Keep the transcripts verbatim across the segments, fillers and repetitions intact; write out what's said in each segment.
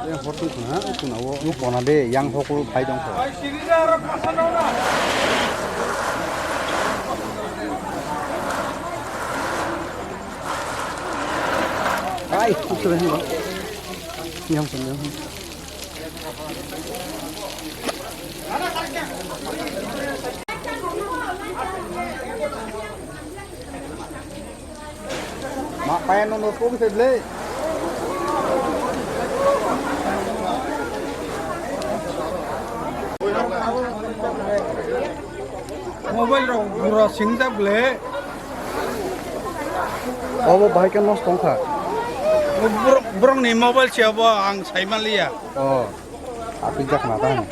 Yang hor tong khna, khna o. Nuk kona de, yang hokul phai tong kho. Ai, kuk sere hino. Yang sung, yang sung. Ma, paya no, no, kok se ble. Mobile rok bura singda ble. Obo bahai khe nosto wngkha. Borok, borokni mobile se obo ang sai manliya. Oh, apik jak na ta.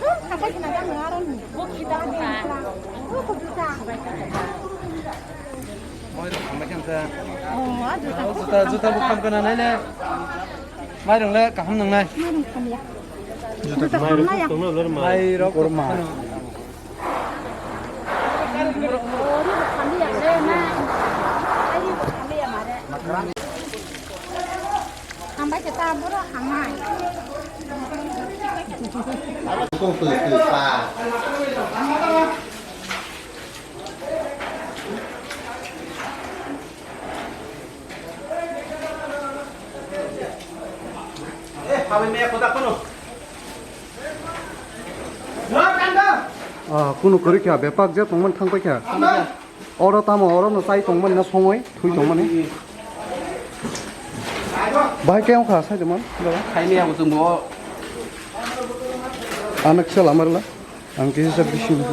Juta, juta bo kham kana nai le. Mairung le kaham nang nai. Juta kham nai ya. Mairok korma. Hambai khe ta borok hamnai. Ah, kunu kwrwi kha, bepak je tongmani thang paikha. Oro tamo, oro no chai tongmani na songwi, thui tongmani. Bahai khe wngkha, sai tongmani. Khaini abo chwngbo. Ano kisa lamarla. Ang kisa sa bising.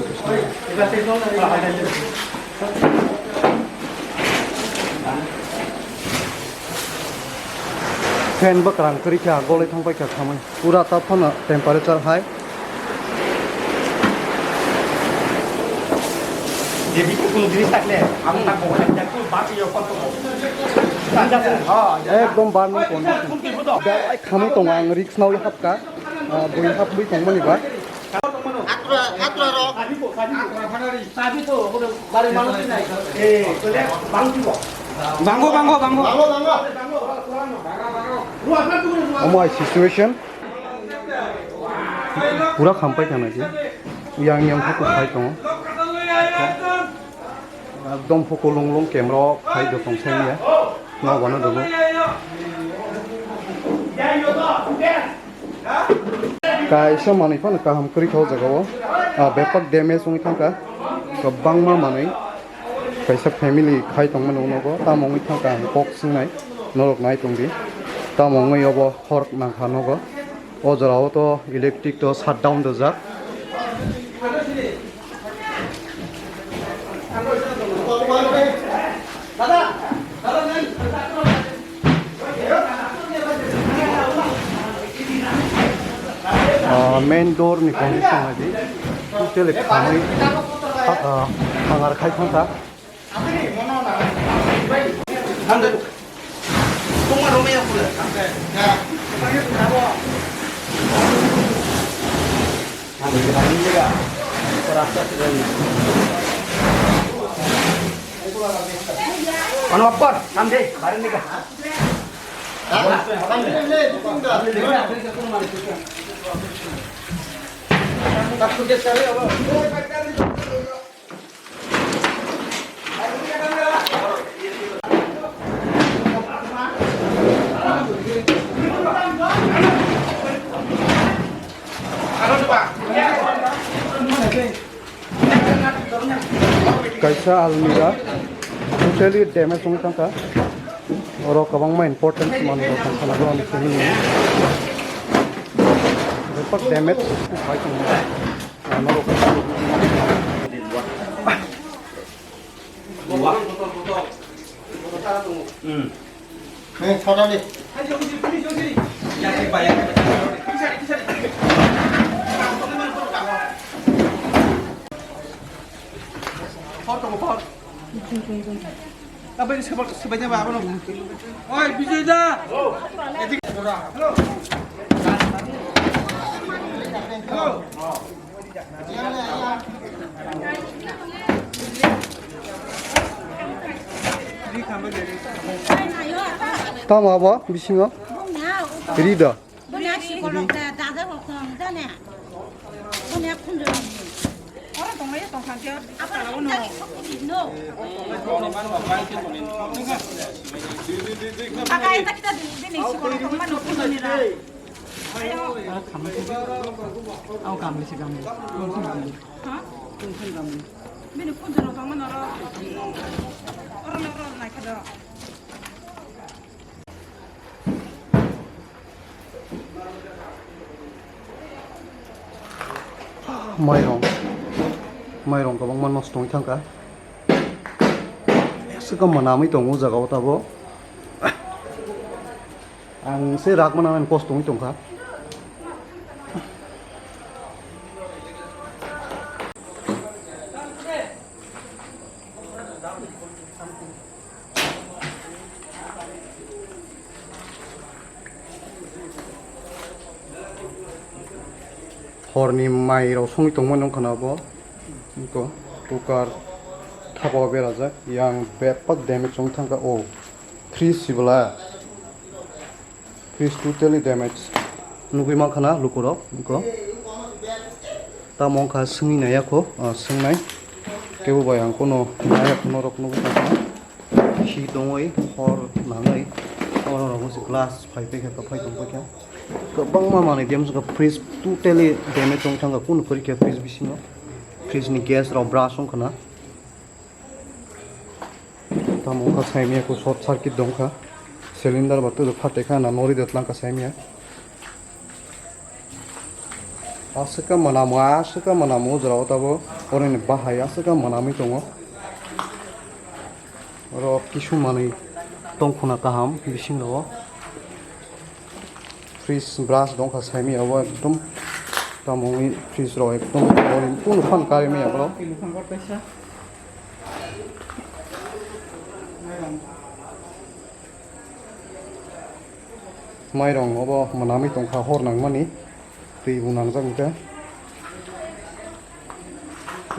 Fan bwkrang kwrwi kha, golai thang paikha khamwi. Pura ta phano temperature high. Ekdom barno kono. Belai khamwi tongo, ang risk nawi hapkha. Ah, bui hapwi tongmani ba. Bango, bango, bango. Omo hai situation. Pura khampai thangnai se. Yang yang khe kuphai tongo. Ekdom phuku lung lung camera o phai do tong sai ya. No bono dogo. Kaisa manwi phano kaham kwrwi kha o jaga o. Ah, bepak damage wngwi thangkha. Kwbangma manwi. Kaisa family khai tongmani nogo. Tamo wngwi thangkha ang kok swngnai. Norok nai tongdi. Tamo wngwi obo hor nangkha nogo. O jora o to electric to shutdown rijak. Ah, main door ni condition hai di. Totally khamwi, ah, hangar khai thangkha. Ano apor, samde, bareng nika. Kaisa almirah totally damage wngwi thangkha. Oro kwbangma important manwi rok tongkha, nangkhe ani family ni. Bebak damage kuk bai tongkha. Tabuk sebaiknya apa? Oi, Bijoy da. Hello. Hello. Tamo abo bisingo? Rida. Bini phone jora tongma noro. Oro le oro naikha do. Mairong, mairong kwbangma nosto wngwi thangkha. Swkang mwnamwi tongo o jaga o tabuk. Ang se rak manang kosto wngwi tongkha. Horni mai rok songwi tongmani wngkha na bo. Iko cooker thapa o berajak, yang bebak damage wng thangkha o fridge sibla. Fridge totally damage. Nugui mankha na lukurok, nukho. Tamo wngkha swngwi naiya kho, ah, swngnai. Kebo bai ang kono naiya kho norok nugui tongkha. Khi tongwi, hor nangwi, oro rok wngse glass phai paikha, phai tong paikha. Kwbangma manwi damage wngkha, fridge totally damage wng thangkha, kunu kwrwi khe fridge bisingo. Fridge ni gas rok burst wngkha na. Tamo wngkha saimanya khe short circuit dongkha. Cylinder ba twdwk phatekha na nori de tlangkha saimanya. Aswk khe mwnamo, aswk khe mwnamo o jora o tabuk oroni bahai aswk khe mwnamwi tongo. Oro kisu manwi tongkhona kaham bising rogo. Fridge brush dongkha saimanya abo ekdom tamo wngwi fridge rok ekdom kunu phan karimaya borok. Mairong obo mwnamwi tongkha hor nangmani, twi bo nangjak hwnkhe.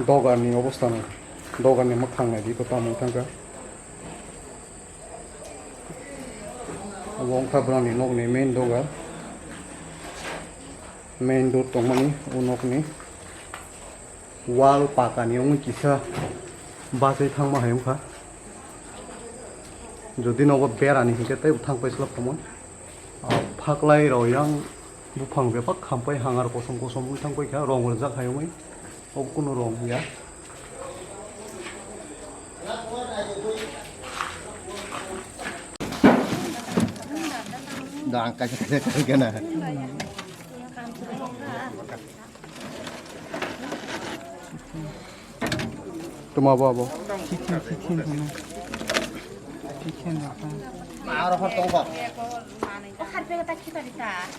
Dogar ni obostha no, dogar ni mwkhang naidi kwtal wng thangkha. Obo wngkha borokni nokni main dogar, main door tongmani o nokni. Wall pakani wngwi kisa bachai thangma hai wngkha. Jodi nogo berani hinkhe teibo thang paisla phamwi. Ah, phaklai rok yang buphang bebak khampai hangar kosom kosom wngwi thang paikha, rong rijak hai wngwi. Obo kunu rong ya. Dang kaisa kaisa khaikhe na. Tuma bo abo. Chicken, chicken tuma. Chicken rok. Aro hor tong kha.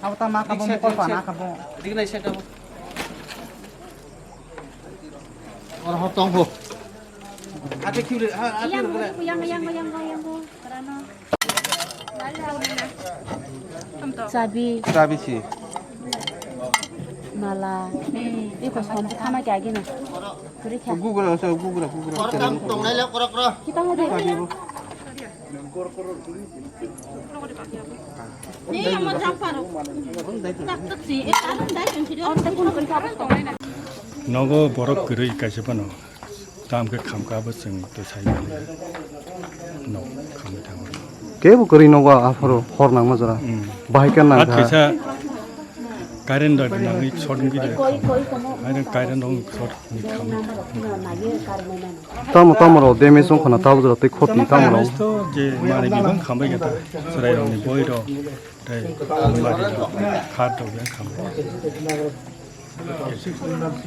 Abo ta ma kabo mokol pa na kabo. Oro hor tong kho. Ate khiu le, ha, ate khiu le. Yang, yang, yang, yang, yang, yang, rano. Chabi. Chabi si. Mala. Iko sombu khama kya gina. Kuri kya. Gugra, so gugra, gugra. Kita ho de. Chabi bo. Nogo borok kwrwi kaisa phano. Tam khe khamkha bo chwng to sai manya. No, khamwi thango. Kebo kwrwi nogo aphuru hor nangma jora. Mm. Bahai khe nang kha. Kaisa current da nangwi short wngwi de. Haino current rok short wngwi khamwi. Tamo tamo rok damage wngkha na tabuk jora tei khoti tamo rok. Damage to je manwi bibang khambai khe ta. Chwrai rokni boi rok tei almari rok khat rok yang khambai.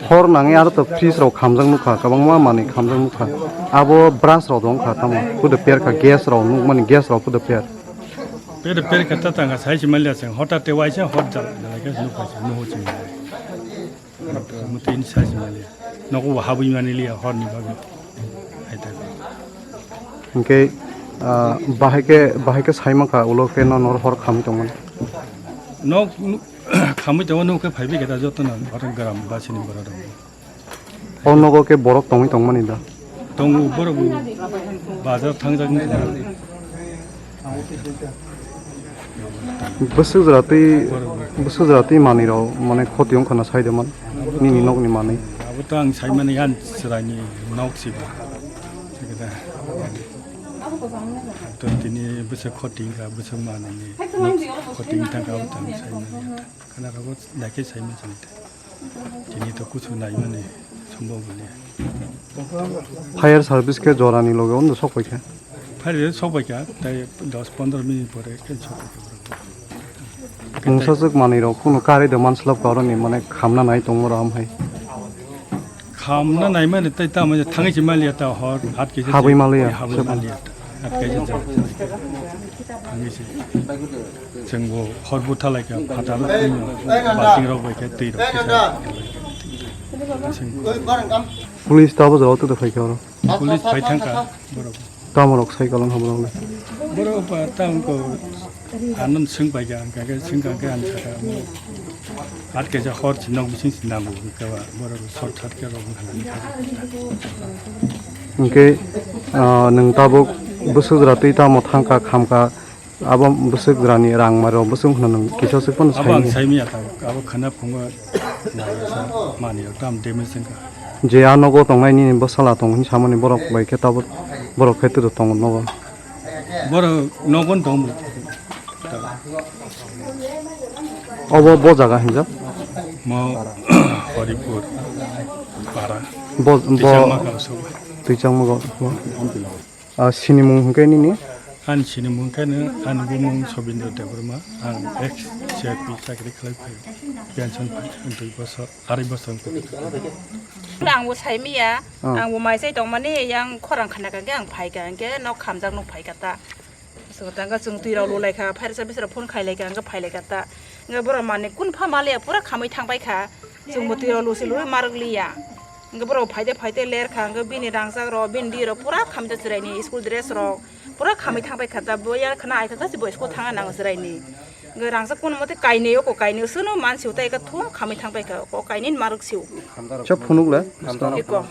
Hor nangwi aro to fridge rok khamjak nukha, kwbangma manwi khamjak nukha. Abo brush rok dong kha tamo, pudo per kha, gas rok nukmani, gas rok pudo per. Pudo per kha ta tangkha sai se manliya chwng, hotat te waisa hot jal jal khe nukha se, nuhu chwng. Muti ni sai se manliya. Nogo bo habwi mani liya hor ni bagwi. Hai ta. Hwnkhe, ah, bahai khe, bahai khe sai mankha ulo khe no nor hor khamwi tongmani. Nok, Khamwi tongo, nukhe phaibai khe ta jotono, hwnkhe gram basini borok rok. O nogo khe borok tongwi tongmani da? Tongo, borok bo bazar thangjak wngkha. Bwswk jora twi, bwswk jora twi manwi rok mane khoti wngkha na sai de man nini nokni manwi. Abo to ang sai mani yan chwraini nok siba. Sekda. To tini bwswk khoti wngkha, bwswk manwi ni nok khoti wngkha, abo to ang sai mani yan. Kana rabo naikhe sai mani chwng te. Tini to kuchu nai mani sombhob wngya. Fire service khe jorani loge ondo sok paikha. Fire service sok paikha, tai dos pondro minute pore khe sok paikha. Mungsa swk manwi rok kuno karwi de manslap ka oroni mane khamna nai tongo ro amhai. Khamna nai mani tai tamo je thangwi se maliya ta hor hat khe habwi maliya, habwi maliya ta. Hat khe je thangwi se. Chwng bo hor butha lai kha phatar balting rok bai khe twi rok khe police ta bo jora tu phai kha oro. Police phai thang kha borok. Tamo rok sai kalan habo rok le. Borok ba tang ko anan swng bai kha, hwnkhe swng kha khe ang sakha mo. Hat khe je hor si nok bising si nango hwnkhe ba borok short short khe rok wngkha. Hwnkhe, ah, nwng tabuk bwswk jora twi tamo thang kha, kham kha, abo bwswk jora ni rang maro bwswk hwnna nwng kisa swk phano abo ang sai manya. Sai manya ta, abo khana phungo nai sa mani tam damage wngkha. Je a nogo tongnai nini bwsala tong hwnwi samani borok bai khe tabuk borok khe twrwk tongo nogo. Borok nogon tong. Obo bo jaga hinjak? Mo Horipur para. Bo, bo Tichangma Kalsoba. Tichangma go. Ah, sinimung hwnkhe nini? Ani sinimung hwnkhe no, ani bumung Sobindra Debbarma, ang ex C R P chakri khlai phai, pension phai, dui bosor, arai bosor wngkha. Ang bo sai manya, ah, ang bo mai sai tongmani, yang khorang khana kha khe ang phai kha, hwnkhe nok khamjak nuk phai kha ta. Swkang tangkha chwng twi rok lulai kha, fire service rok phone khai lai kha, hwnkhe phai lai kha ta. Hwnkhe borok manwi kun pha maliya pura khamwi thang pai kha. Chwng bo twi rok lusi lurwi ma rwk liya. Hwnkhe borok phaide phaide ler kha, hwnkhe bini rangchak rok, bini di rok pura khamwi ta chwraini school dress rok pura khamwi thang pai kha ta. Bo ya khana ai kha kha si bo school thangna nango chwraini. Hwnkhe rangchak kun mote kainwi o ko kainwi o swno mansi o ta eka thum khamwi thang pai kha. O kainwi ma rwk si o. Cha phunuk le? Eko.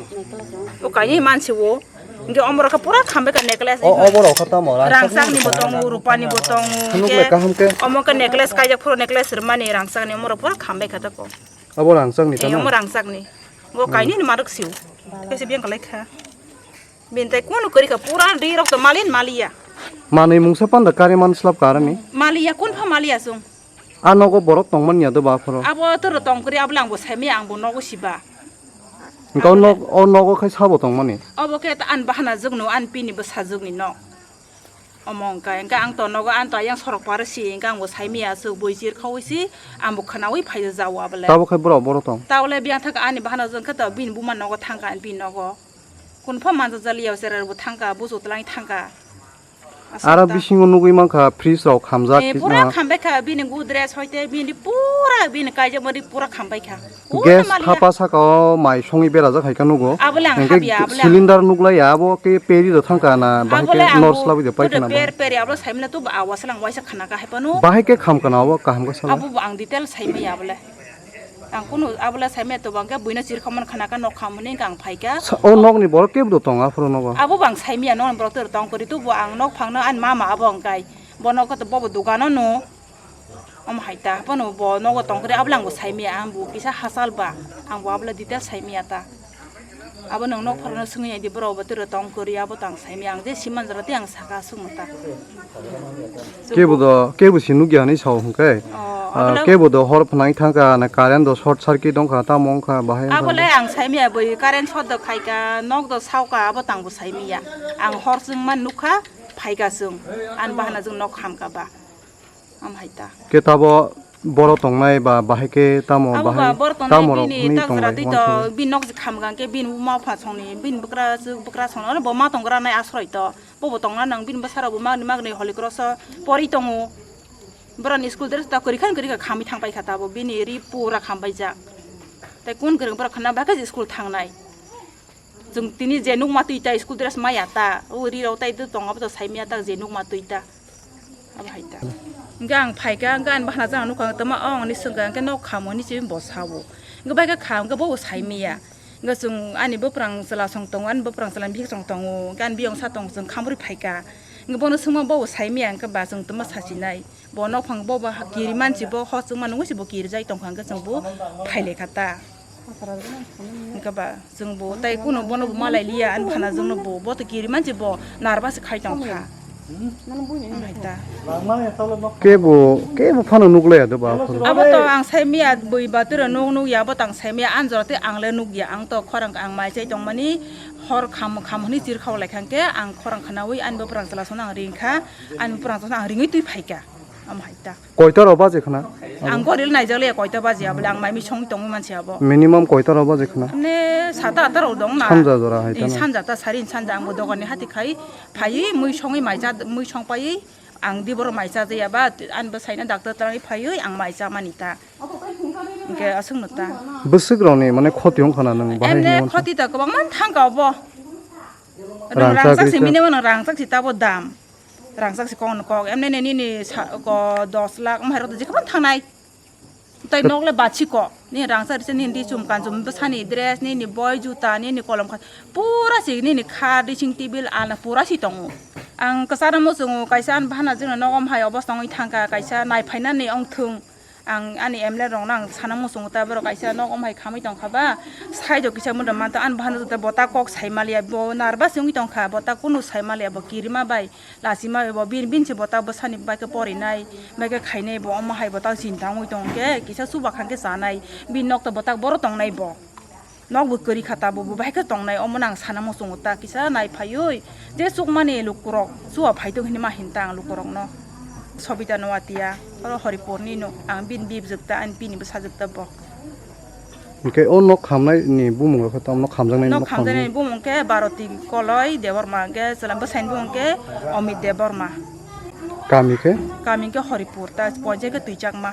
O kainwi mansi o. Hwnkhe omorok khe pura khambai kha necklace. O, oborok khe tamo? Rangchakni bo tongo, rupani bo tongo. Phunukle kaham khe. Omo khe necklace kaijak phuru necklace rwmani rangchakni omorok pura khambai kha tako. Abo rangchakni tamo? Omo rangchakni. Bo kainwi ni ma rwk si o. Khe se biyang kalai kha. Bini tai kunu kwrwi kha pura ri rok to malin maliya. Manwi mungsa panda kari man slap karani. Maliya kun pha maliya chwng. A nogo borok tongmani ya do ba phoro. Abo toro tong kwrwi, abo le ang bo sai manya, ang bo nogo siba. Hwnkhe o nog-, o nogo khai sabo tongmani? Obo khe ta ani bahana jwkno, ani pini bwsa jwkni nok. Omo hwnkhe, hwnkhe ang to nogo, ang to ayang sorok paro si, hwnkhe ang bo sai manya, aswk bui chir khaui si, ang bo khwnaui phai jao abo le. Tabo khai borok boro tong? Tabo le biyang thangkha ani bahana jwk, hwnkhe to bini buma nogo thangkha, ani pini nogo. Kun pha manjak jaliya, o cherai bo thangkha, bujo twlangwi thangkha. Aro bisingo nugwi mankha fridge rok khamjak. Eh, pura khambai kha, bini Godrej hoite bini pura bini kaijakmani pura khambai kha. Gas thapa saka o mai songwi berajak hai khe nugo. Abole ang habya, abole ang. Cylinder nuglaiya, abo khe peri rok thangkha na, bahai khe nor slawi de paikha na. Peri, peri, abole saimano to awa selang waisa khana kha hai phano. Bahai khe khamkha na abo kaham khe sala. Abo bo ang detail saimaya abole. Ang kunu abole saimaya to bangkhe buino chirkhamani khana kha nok khamani hwnkhe ang phaikha. O nokni borok kebo tong aphuru nogo? Abo bo ang saimaya nokni borok toro tong kwrwi tubo ang nok phangno ani mama abo hwnkhe. Bo nogo to bobo dogano no. Omo hai ta, bono bo nogo tong khe, abole ang bo saimaya, ang bo kisa hachal ba, ang bo abole detail saimaya ta. Abo nwng nok phorokno swngwi naidi, borok bo toro tong kwrwi, abo to ang saimaya, ang je siman jora tei ang saka aswkno ta. Kebo do, kebo si nukya hinwi sao hwnkhe. Oh, ah, abole kebo do hor phnai thangkha, na current do short circuit wngkha, tamo wngkha, bahai wngkha. Abole ang saimaya, bui current short do khaikha, nok do saokha, abo to ang bo saimaya. Ang hor chwngma nukha, phaikha chwng, ani bahana chwng nok hamkha ba. Am hai ta. Khe tabo boro tongnai ba bahai khe tamo? Abo bahai ba boro tongnai tamo rok bini hwnwi tak jora tonglai twi to, wansukmani. Bini nok je khamkha khe bini buma pha songni, bini bwkra, bwkra songni, bo ma tonggra nai asroi to. Bo bo tongna nang bini bwsarok bo magni magni Holy Cross o pori tongo. Boroni school dress ta kwrwi khan kwrwi kha khamwi thang pai kha tabo, bini ri pura kham pai jak. Tai kun kwrwng borok khana bahai khe school thangnai. Chwng tini je nukma twi ta, school dress maya ta, o ri rok tai tong abo to sai maya ta je nukma twi ta. Abo hai ta. Hwnkhe ang phaikha, hwnkhe ani bahana jang nukha, tama o ang ni swngkha, hwnkhe nok khamoni se bo sao. Hwnkhe bai khe kha, hwnkhe bo sai maya. Hwnkhe chwng ani bwprang chwla song tongo, ani bwprang chwla bihik song tongo, hwnkhe ani biyong sa tong chwng khamrwi phaikha. Hwnkhe bono swngma bo saimaya hwnkhe ba chwng tongma sachinai. Bo nokphang bo ba kiri mansi bo hor chwngma nungwi se bo kirijak tongkha hwnkhe chwng bo phailekha ta. Hwnkhe ba chwng bo tai kunu bono bo malai liya ani phana jwngno bo, bo to kiri mansi bo nervous khai tongkha. Hai ta. Kebo, kebo phano nuklaiya do ba phuru. Abo to ang saimaya bui batwira nuk nukya, abo to ang saimaya anjora tei ang le nukya. Ang to khorang ang mai chai tongmani hor kham kham hwnwi chirkhao laikha hwnkhe ang khorang khnaui ani bo phrang chwla sono ang ringkha, ani bo phrang chwla ang ringwi twi phaikha. Omo hai ta. Koita rok baje khna? Ang goril naijakliya koita baje abole ang mai misong tongwi mansi abo. Minimum koita rok baje khna? Ne sata ata rok dong na. Sanja jora hai ta na? Sanja ta sari sanja ang bo dogan ni hati khai phaiwi mui songwi mai cha, mui song paiwi ang di boro mai cha jaya ba ani bo saina doctor twlangwi phaiwi ang mai cha mani ta. Hwnkhe aswkno ta. Bwswk rokni mane khoti wngkha na nwng bahai emne hwnwi khoti ta kwbangma thangka obo. Nwng rangchak rangchak si rikha. Minimum nwng rangchak si tabo dam. Rangchak si kok no kok. Emne ne nini sa-, ko dos lakh wng hai rok to jekhobon thangnai. Tai nok le bachi ko. Nini rangchak risa nini di chum kanchum bwsani dress, nini boi juta, nini kolom kha. Pura si nini kha, dressing table, alna pura si tongo. Ang kwcharo muchungo kaisa ani bahana jwngno nogo hai obosta wngwi thangkha, kaisa nai phainani wngthung. Ang ani M L A rokno ang sana muchungo ta borok kaisa nok wng hai khamwi tongkha ba. Side o kisa mudra manto ani bahana juta bota kok sai maliya, bo nervous wngwi tongkha, bota kunu sai maliya, bo kirima bai. Lachima bai bo bini, bini se bota bwsani bai khe porinai, bai khe khainai bo, omo hai bota chinta wngwi tong khe kisa chuba kha khe chanai, bini nok to bota boro tongnai bo. Nok bo kwrwi kha ta bo, bo bai khe tongnai, omo no ang sana muchungo ta kisa nai phaiwi je chukmani lukurok chuba phai tong hinwi ma hin ta ang lukurokno. Sobita Noatia, oro Horipurni no ang bini bibjwk ta, ani bini bwsajwk ta bo. Hwnkhe o nok khamnai ni bumung rok khe tamo nok khamjaknai nok nok khamjaknai khamjaknai ni bumung khe Baroti Koloi Debbarma, hwnkhe chwla bwsaini bumung khe Amit Debbarma. Kami khe? Kami khe Horipur, ta ponchai khe Twichakma.